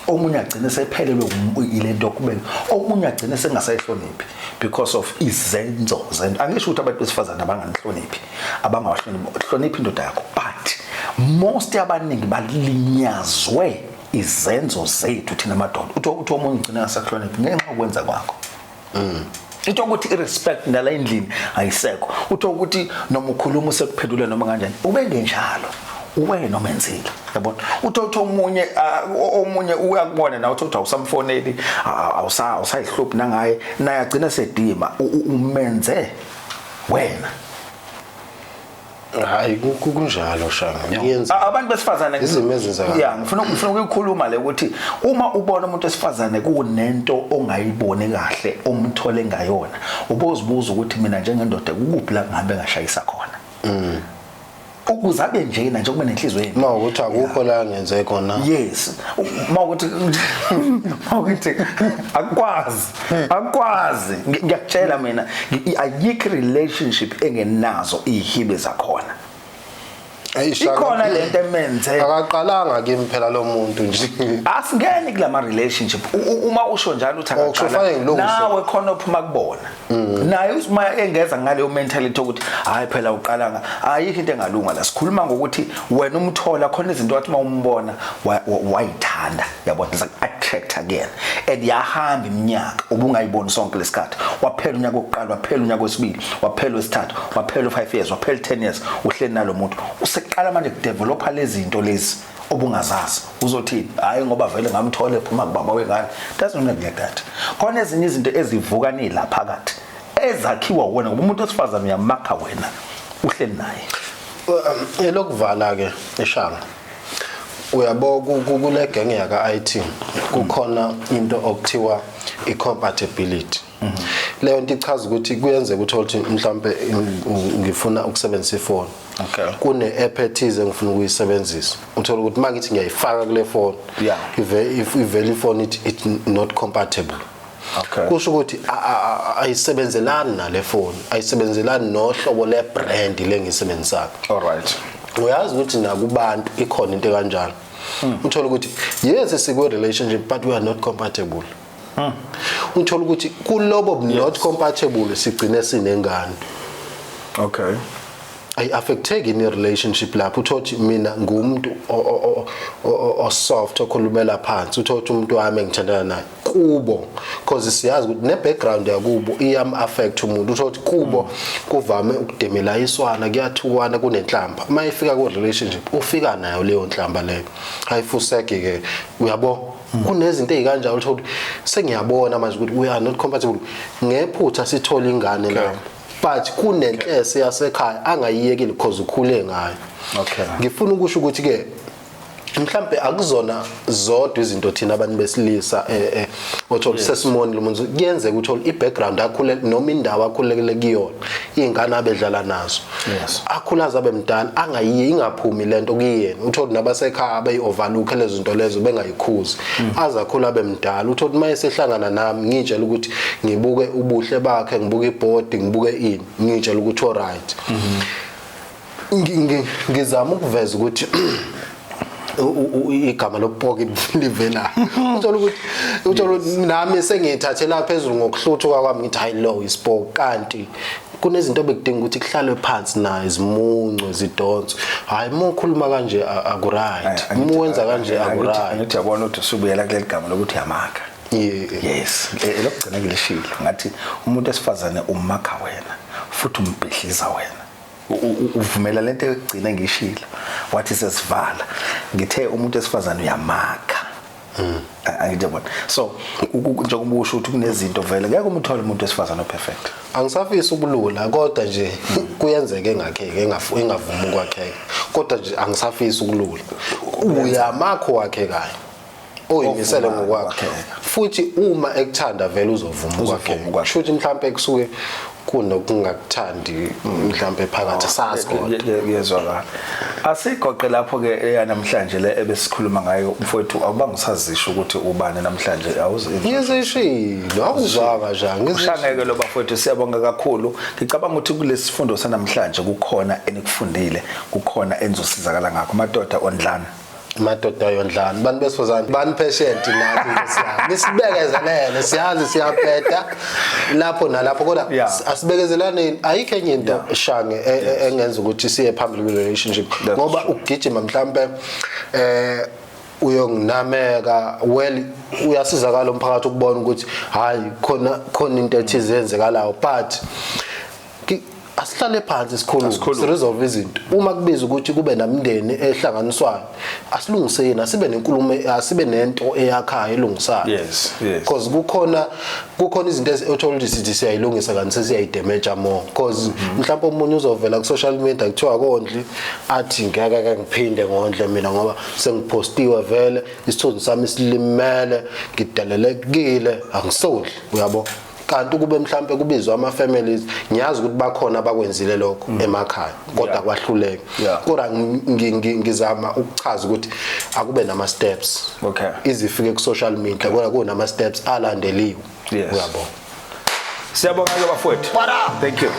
omunye agcine sephelelwe ilento kube, omunye agcine sengasayihloniphi because of izenzo zento. Angisho ukuthi abantu besifazane abanganihloniphi, abangawahloniphi, hloniphi indoda yakho, but most abaningi balinyazwe izenzo zethu thina madoda. Uthi omunye ugcine ngasakuhloniphi ngenxa yokwenza kwakho into ukuthi irespect nala endlini ayisekho. Utho ukuthi noma ukhuluma usekuphendula noma kanjani, ube ngenjalo uwena omenzile, yabona. Utho uthi omunye uyakubona nawe, uthi awusamfoneli, awusayihluphi nangaye, naye agcina sedima umenze wena. Hayi, kunjalo Shanga, kuyenza. Abantu besifazane Izimo ezenzakalayo. Yeah, ngifuna ukuyikhuluma le ukuthi uma ubona umuntu wesifazane kunento ongayiboni kahle omthole ngayona, ubozibuza ukuthi mina njengendoda kukuphi la ngihambe ngashayisa khona ukuze abe njena nje, kube nenhliziyo embi. Uma ukuthi akukho la ngenze khona. Yes, mawukuthi akukwazi, ngiyakutshela mina, ayikho relationship engenazo ihibe zakhona. Hey, Shanga, Ikhona lento emenze. Akaqalanga kimi phela lo muntu nje. Asingeni kulama relationship. Uma usho njalo uthi Oh, akaqala, kufanele ngilungise. Nawe khona ophuma kubona naye uma engeza ngaleyo mentality ukuthi hayi phela uqalanga, ayikho into engalunga la. Sikhuluma ngokuthi wena umthola khona izinto wathi uma umbona wayithanda, yabona, attracta kuyena, and yahamba iminyaka ubungayiboni sonke lesikhathi. Waphela unyaka wokuqala, waphela unyaka wesibili, waphela wesithathu, waphela u5 years, waphela 10 years uhleli nalo muntu, useqala manje kudevelopa lezi zinto lezi obungazazi. Uzothini? Hayi, ngoba vele ngamthola ephuma kubaba wengane. Doesn't work like that. Khona ezinye izinto ezivuka nila phakathi ezakhiwa wena, ngoba umuntu wesifazane uyamakha wena uhleli naye. Elokuvala ke eshanga, uyabo, kule genge yaka IT kukhona into okuthiwa i-compatibility. Leyo nto ichaza ukuthi kuyenzeka uthole ukuthi mhlambe ngifuna ukusebenzisa ifoni, kune app ethize engifuna ukuyisebenzisa, uthola ukuthi mangithi ngiyayifaka kule phone, ivele ifoni ithi it's not compatible. Kusho ukuthi ayisebenzelani nale phone, ayisebenzelani nohlobo le brand lengisebenzisayo. All right. Uyazi ukuthi nakubantu ikhona into kanjalo, uthola ukuthi yes, sikwe relationship but we are not compatible. Uthola ukuthi kulobo not compatible sigcine sinengane. Ayi-affecteki ni relationship lapho. Uthola ukuthi mina ngumuntu o soft, okhulumela phansi, uthola ukuthi umuntu wami engithandana naye kubo, because siyazi ukuthi ne background yakubo iyam affect umuntu, uthola ukuthi kubo kuvame ukudemelayiswana, kuyathukwana, kunenhlamba. Uma ifika ku relationship ufika nayo leyo nhlamba leyo, ayifuseki ke, uyabo. Kunezinto ezikanjalo, uthola ukuthi sengiyabona manje ukuthi we are not compatible, ngephutha sithola ingane lapho, but kunenhlese yasekhaya angayiyekile because ukhule ngayo. Ngifuna ukusho ukuthi ke mhlambe akuzona zodwa izinto thina abantu besilisa othola sesimoni lo muntu, kuyenzeka uthola i-background akhule noma indawo akhulekele kuyona, iy'ngane abedlala nazo, akhula abe mdala angayiye, ingaphumi lento kuyena. Uthola nabasekhaya abayi-overlook lezo zinto lezo, bengayikhuzi, aze akhula abe mdala. Uthola uma esehlangana nami, ngitshela ukuthi ngibuke ubuhle bakhe, ngibuke ibhodi, ngibuke ini, ngitshela ukuthi alright. Ngizama ukuveza ukuthi igama lokupoka livela, uthola ukuthi nami sengiyithathela phezulu ngokuhluthuka kwami, ngithi hayi, lo isipoki, kanti kunezinto bekudinga ukuthi kuhlalwe phansi naye, zimuncwe, zidonswe. Hayi, uma ukhuluma kanje akuright, uma wenza kanje akuright. Angithi yabona ukuthi usubuyela kuleli gama lokuthi yamakha. Yes, elokugcina ngilishilo, ngathi umuntu esifazane umakha wena futhi umbhidliza wena. Uvumela lento ekugcina ngishilo, wathi sesivala, ngithe umuntu esifazane uyamakha. Angijabona. So njengoba usho ukuthi kunezinto vele ngeke umthole umuntu wesifazane operfect. Angisafisi ukulula, kodwa nje kuyenzeka engakheke, engavumi ukwakheka, kodwa nje angisafisi ukulula. Uyamakho wakhekayo oyimisele Ovumayo ngokwakhe. ukwakheka. Futhi uma ekuthanda vele uzovuma Uzovuma ukwakheka. ukwakheka. Shuthi mhlambe kusuke kunokungakuthandi mhlambe phakathi, sazi kodwa. Kuyezwakala. Asigoqe lapho ke eyanamhlanje le ebesikhuluma ngayo. Mfowethu, awubanga usazisho ukuthi ubani namhlanje, awuzi? Ngizishilo, awuzwanga nje? Ushangeke lo, bafowethu. Siyabonga kakhulu. Ngicabanga ukuthi kulesi sifundo sanamhlanje kukhona enikufundile, kukhona enizosizakala ngakho. Madoda, ondlana. Madoda, yondlana. Bantu besifazane, bani patient nathi, Nkosi yami, nisibekezelele. Siyazi siyabheda lapho nalapho, kodwa asibekezelaneni. Ayikho enye into, Shange, engenza ukuthi siye phambili kwi relationship, That's ngoba true. ukugijima mhlambe uyonginameka, well, uyasizakala umphakathi ukubona ukuthi hayi, khona khona into ethize yenzekalayo, but asihlale phansi sikhulume. Asikhulume. Siresolve izinto. Uma kubiza ukuthi kube namndeni ehlanganiswayo, asilungiseni, asibe nenkulumo, asibe nento eyakhayo elungisayo. Yes. Because kukhona izinto othola ukuthi sithi siyayilungisa kanti sesiyayidamage more, because mhlawumbe omunye uzovela ku social media kuthiwa kondli, athi ngeke ke ngiphinde ngondle mina ngoba sengiphostiwe vele, isithunzi sami silimele, ngidelelekile, angisondli, uyabo? Kanti kube mhlambe kubizwa ama families, ngiyazi ukuthi bakhona abakwenzile lokho emakhaya, kodwa kwahluleka. Kodwa ngizama ukuchaza ukuthi akube nama steps izifike ku social media, kodwa kunama steps alandeliwe. Uyabo? Siyabonga ke, bafowethu. What up? Thank you.